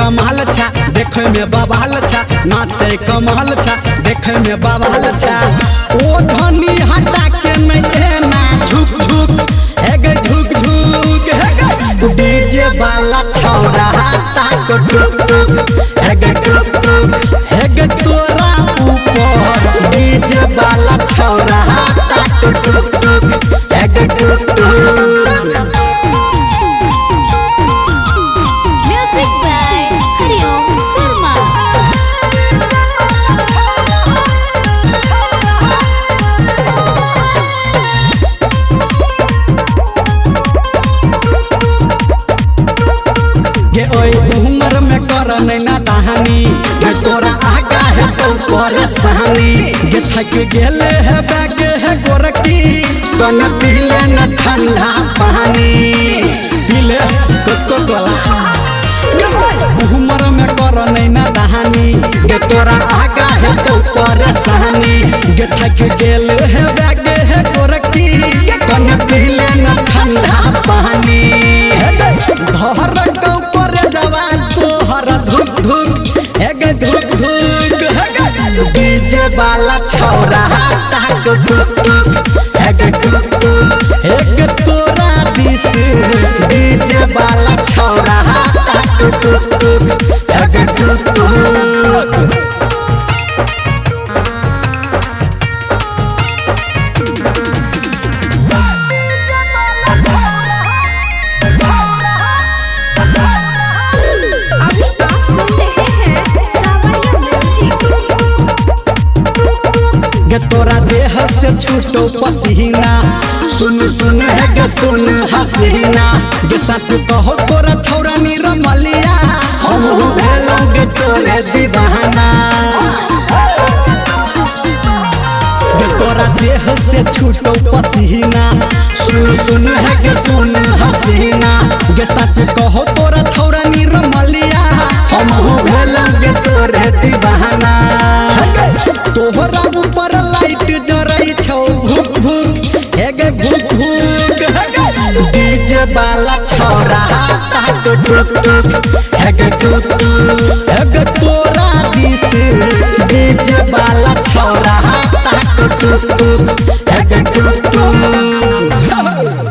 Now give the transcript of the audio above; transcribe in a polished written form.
कमाल छा देखे में बवाल छा, नाचे कमाल छा देखे में बवाल छा। ओ धनी हटा के नहीं एना झुक झुक हे गे झुक झुक हे गे। डीजे वाला छौरा ताक टुक टुक हे गे टुक टुक हे गे तोरा ऊपर। डीजे वाला छौरा ताक टुक टुक हे गे टुक टुक। Music by Hariom Sharma. गे ओए उमर में कर नैना दहानी गे तोरा आगा है तो परेशानी। गे थक गेले है बैग है गोरकी कन पीले न ठंडा पानी। पीले कोको कोला। उमर में कर नैना दहानी गे तोरा आगा है तो परेशानी। गे थक गेले है बैग है गोरकी गे कन पीले न ठंडा पानी। धर पर जवा तोहर धुक धुक हे गे धुक धुक हे गे। डीजे वाला छौरा ताक टुक टुक हे गे टुक टुक हे गे तोरा दिस। डीजे वाला छौरा ताक टुक टुक हे गे टुक टुक। अभी आप सुन रहे हैं सावरिया म्यूजिक। गे तोरा देह से छूटो पसीना सुन सुन है गे सुन हसीना। गे सच कहो तोरा छौरा निरमलिया हमहू भेलौं गे तोरे दीवाना। गे तोरा देह से छूटो पसीना सुन सुन है गे सुन हसीना। गे सच कहो तोरा छौरा निरमलिया हमहू भेलौं गे तोरे दीवाना। तोहरा ऊपर लाइट जरै छौ भुक भुक हे गे भुक भुक हे गे। डीजे वाला छौरा ताक टुक टुक हे गे टुक टुक हे गे तोरा दिस। डीजे वाला छौरा ताक टुक टुक हे गे टुक टुक।